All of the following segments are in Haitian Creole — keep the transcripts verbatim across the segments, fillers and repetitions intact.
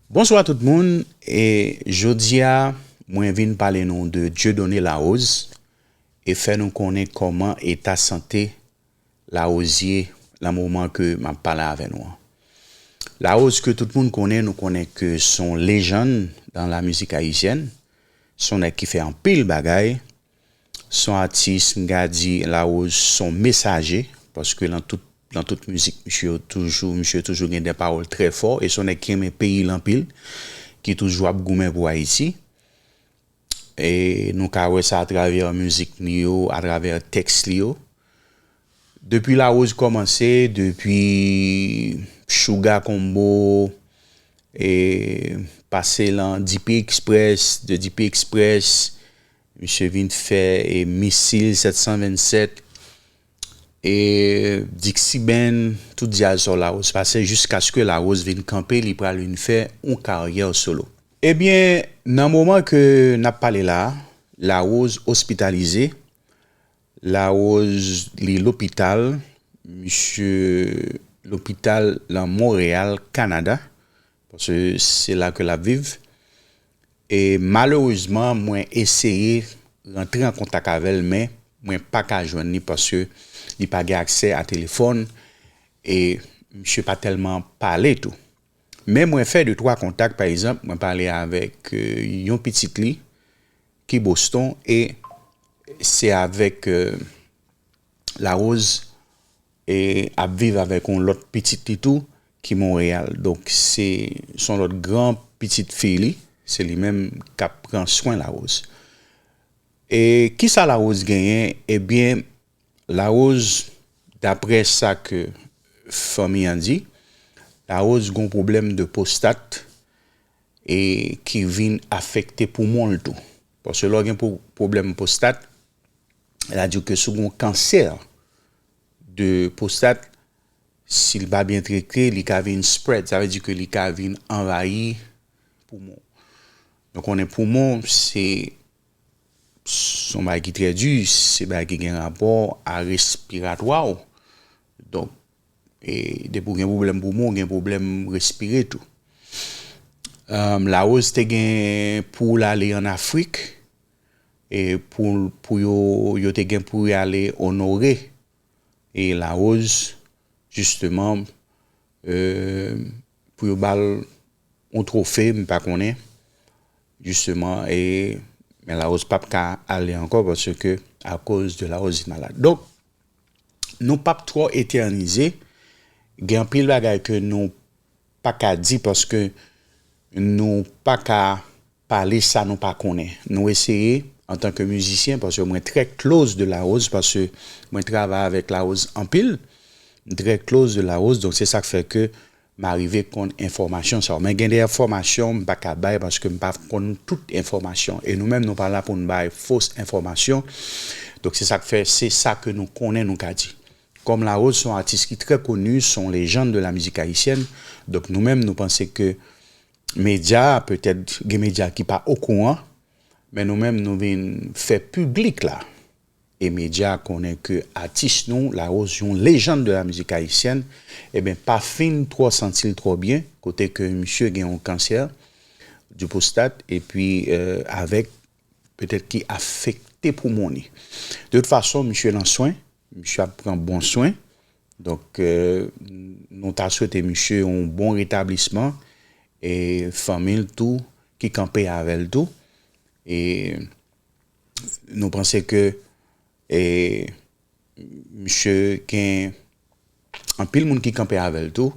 Bonswa tout moun, e jodi a mwen vin pale nou de Dieudonné Larose e fè nou konnen kòman eta sante Larose ye nan moman ke m ap pale avè nou an. Larose ke tout moun konnen, nou konnen ke se yon lejann dan la mizik ayisyèn, se yon nèg ki fè anpil bagay, se yon atis, m ka di Larose se yon mesaje, paske nan tout, nan tout mizik, misye toujou, misye toujou gen de pawòl trè fò, e se yon nèg ki renmen peyi l anpil, ki toujou ap goumen pou Ayiti. E nou ka wè sa atravè mizik li yo, atravè tèks li yo. Depi Larose kòmanse, depi Sugar Combo, e pase lan D P Express, de D P Express, misye vin fè e Misil sèt san vennsèt, e Dixie Band, tout dyaz sa Larose pase jiskaske Larose vin kanpe, li pral vin fè yon karyè solo. Ebyen, nan moman ke n ap pale la, Larose ospitalize, Larose li lopital, misye lopital lan Monreyal, Kanada, paske se la ke l ap viv. E malerezman, mwen eseye rantre an kontak avè l, men mwen pa ka jwenn li paske li pa gen aksè a telefòn e misye pa tèlman pale tou. Men mwen fè de twa kontak, pa egzanp, mwen pale avèk, e, yon pitit li ki Boston e se avèk, e, Larose e ap viv avèk yon lòt pitit li tou ki Monreyal. Donk, se, se yon lòt gran pitit fi li, se li menm k ap pran swen Larose. E kisa Larose genyen? Ebyen, Larose, daprè sa ke fanmi an di, Larose gon pwoblèm de pwostat e ki vin afekte poumon l tou. Paske lè w gen pwo-, pwoblèm pwostat, sa di ke si w gen yon kansè de pwostat, si l pa byen trete, li ka vin spread, sa vle di ke li ka vin anvayi poumon. Nou konnen poumon, se, se yon bagay ki trè di, se bagay ki gen rapò a respiratwa w. Donk, e depi w gen pwoblèm poumon, w gen pwoblèm respire tou. Em, Larose te gen pou l ale ann Afrik, e pou, pou yo, yo te gen pou y ale onore e Larose, jisteman, e pou yo ba l yon twofe, m pa konnen, jisteman, e, men Larose p ap ka ale ankò paske akoz de Larose vin malad. Donk, nou p ap twò etènize, gen anpil bagay ke nou pa ka di paske nou pa ka pale sa nou pa konnen. Nou eseye, antanke mizisyen, paske mwen trè close de Larose, paske mwen travay avèk Larose anpil, m trè close de Larose, donk se sa k fè ke m arive konn enfòmasyon sa yo. Men gen de enfòmasyon m pa ka bay paske m pa konn tout enfòmasyon. E nou menm, nou pa la pou n bay fos enfòmasyon. Donk se sa k fè, se sa ke nou konnen, nou ka di. Kòm Larose se yon atis ki trè koni, se yon lejand de la mizik ayisyèn, donk nou menm, nou panse ke medya, petèt gen medya ki pa okouran, men nou menm, nou vin fè piblik la e medya konnen ke atis nou, Larose, yon lejand de la mizik ayisyèn, ebyen, pa fin twò santi l twò byen, kote ke misye gen yon kansè di pwostat, epi, e, avèk, petèt, ki afekte poumon li. De tout fason, misye nan swen, misye ap pran bon swen. Donk, e, nou ta swete misye yon bon retablisman, e fanmi l tou, ki kanpe avè l tou. E nou panse ke, e, misye gen anpil moun ki kanpe avè l tou.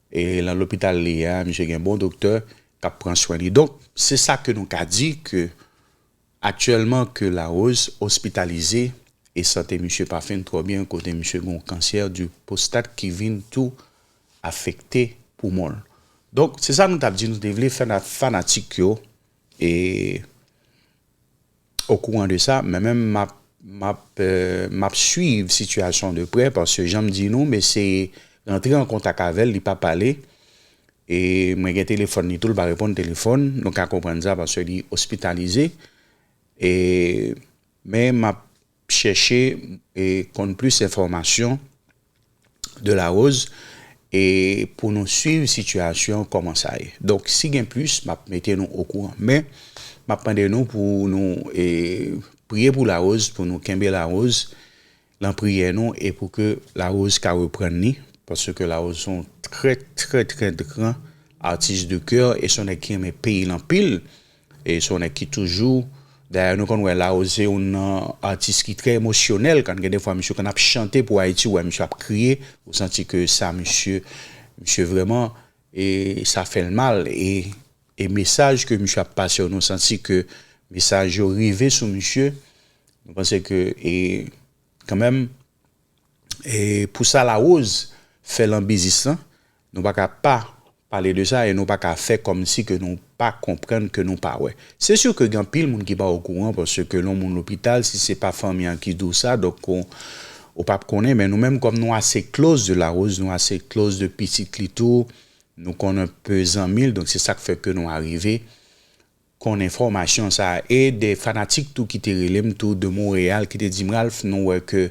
E lan lopital li ye a, misye gen bon doktè k ap pran swen li. Donk, se sa ke nou ka di ke aktyèlman ke Larose ospitalize e sante misye pa fin twò byen, kote misye gen yon kansè di pwostat ki vin tou afekte poumon l. Donk, se sa nou t ap di, nou te vle fè na-, fanatik yo e okouran de sa, men menm m ap, m ap, e, m ap swiv sitiyasyon de prè, paske jan m di nou, m eseye rantre an kontak avè l, li pa pale. E mwen gen telefòn li tou, li pa reponn telefòn. Nou ka konprann sa paske li ospitalize. E, men m ap chèche e konn plis enfòmasyon de Larose. e pou nou swiv sitiyasyon kòman sa ye. Donk, si gen plis, m ap mete nou okouran. Men, m ap mande nou pou nou, e, priye pou Larose, pou nou kenbe Larose lan priyè nou, e pou ke Larose ka reprann li, paske Larose se yon trè, trè, trè gran atis de kè, e se yon nèg ki renmen peyi l anpil, e se yon nèg ki toujou, dayè, nou konn wè Larose se youn nan atis ki trè emosyonèl, kan gen de fwa misye konn ap chante pou Ayiti, ou wè misye ap kriye, ou santi ke sa misye, misye vrèman, e sa fè l mal, e, e mesaj ke misye ap pase yo, nou santi ke mesaj yo rive sou misye, nou panse ke, e, kanmenm, e pou sa Larose fè lan biznis lan, nou pa ka pa pale de sa e nou pa ka fè kòmsi ke nou pa konprann, ke nou pa wè. Se si ke gen anpil moun ki pa okouran, paske lè yon moun lopital, si se pa fanmi an ki di w sa, donk ou, ou p ap konnen, men nou menm kòm nou ase close de Larose, nou ase close de pitit li tou, nou konn enpe zanmi l, donk se sa k fè ke nou arive konn enfòmasyon sa a, e de fanatik tou ki te rele m tou de Monreyal, ki te di m, Ralph, nou wè ke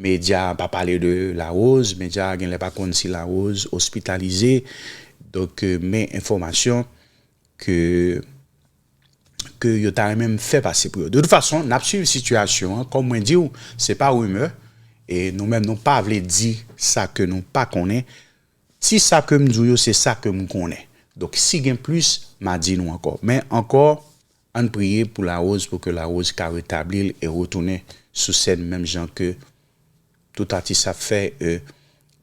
medya pa pale de Larose, medya genlè pa konn si Larose ospitalize, donk, euh, men enfòmasyon ke, ke yo ta renmen m fè pase pou yo. De tout fason, n ap swiv sitiyasyon an, kòm mwen di w, se pa rimè, e nou menm nou pa vle di sa ke nou pa konnen, ti sa ke m di w yo, se sa ke m konnen. Donk, si gen plis, m a di nou ankò. Men ankò, ann priye pou Larose, pou ke Larose ka retabli l e retounen sou sèn menm jan ke tout atis ap fè, e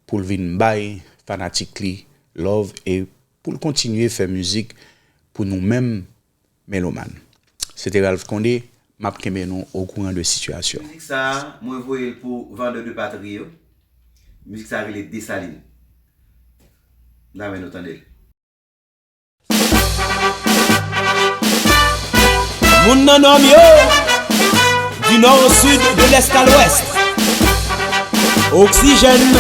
pou l vin bay fanatik li love e pou l kontinye fè mizik pou nou menm melomàn. Se te Ralph Condé, m ap kenbe nou okouran de sitiyasyon. Mizik sa a, mwen voye l pou Vendeur de Patrie yo. Mizik sa a rele Desalin. N a men nou tande l. Moun nan nòm yo, du nord au sud, de l'est à l'ouest. Oxygène.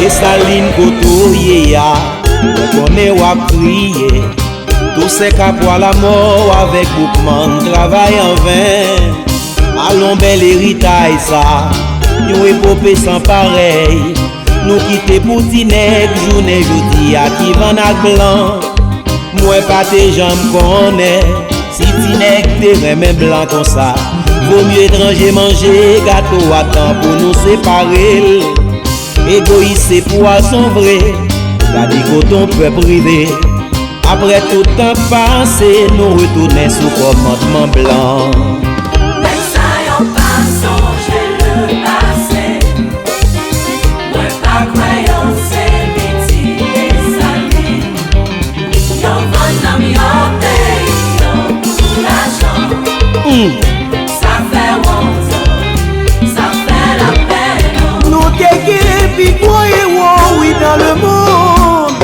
Desalin kote w ye a, mwen konnen w ap kriye. Dousè kapwa lamò avèk boukman travay anven. Alon bèl eritay sa, yon epope san parèy. Nou kite pou ti nèg jounen jodi a ki vann ak blan. Mwen pa te janm konnen si ti nèg te renmen blan konsa. Vomye etranje manje gato a tan pou nou separe l. Egoyis se pwason vre. Gade kote yon pèp rive. Apre tout tan k pase, nou retounen sou kòmandman blan. Nèg sa yo pa sonje lepase. Mwen pa kwè yo se pitit Desalin. Yo vann nanm yo, peyi yo pou lajan. Hmm. Sa fè wont, sa fè lapenn. Nou te gen pi gwo ewo, wi, dans le monde.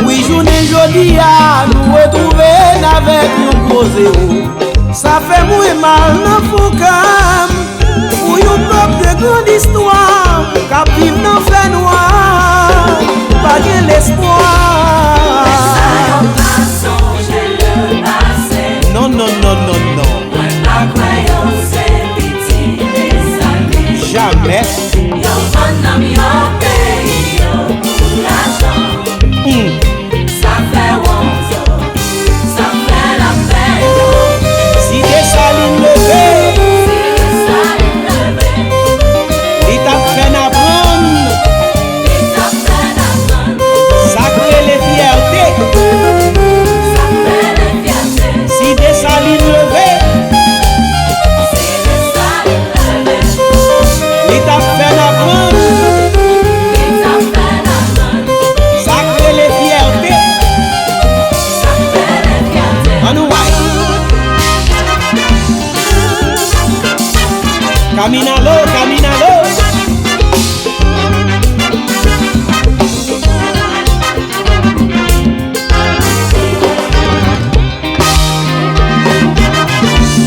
Wi, jounen jodi a, nou retwouve n avèk yon gwo zewo. Sa fè mwen mal nan fon kè m. Pou yon pèp de grann istwa k ap viv nan fènwa, pa gen lespwa. Sa yo pa sonje lepase. Non, non, non, non, non. Mwen pa kwè yo se pitit Desalin. Jamè. Yo vann nanm yo, peyi yo pou lajan. Hmm. Sa fè wont, sa fè lapenn. Si Desalin leve, si Desalin leve, li t ap fè n aprann, li t ap fè n aprann sa k rele fyète. Sa k rele fyète. Si Desalin leve, si Desalin leve, li t ap fè n aprann, li t ap fè n aprann. Sa k rele fyète. Ann wè. Kaminalo, kaminalo.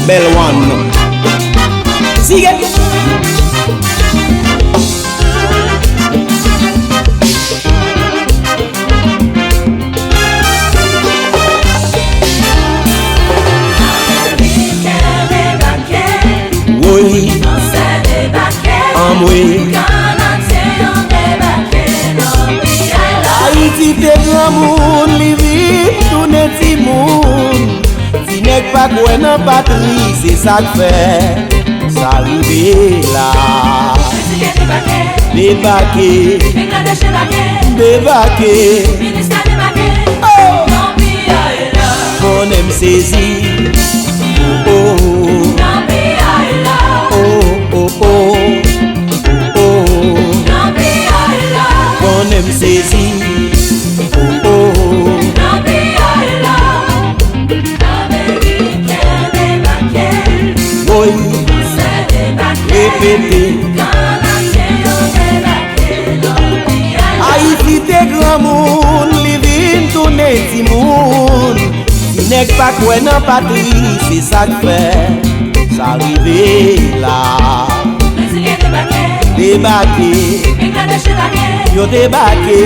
Bèl one. Sige. Wi. Ayiti te granmoun, li vin tounen timoun. Ti nèg pa kwè nan patri, se sa k fè sa rive la. Debake, debake, oh! Konnen m sezi. Oh, oh, oh. Oh, oh, oh. Oh, oh. Konnen m sezi. Oh, oh. Woy. Repete. Ayiti te granmoun, li vin tounen timoun. Ti nèg pa kwè nan patri, se sa k fè sa rive la. Debake, yo debake.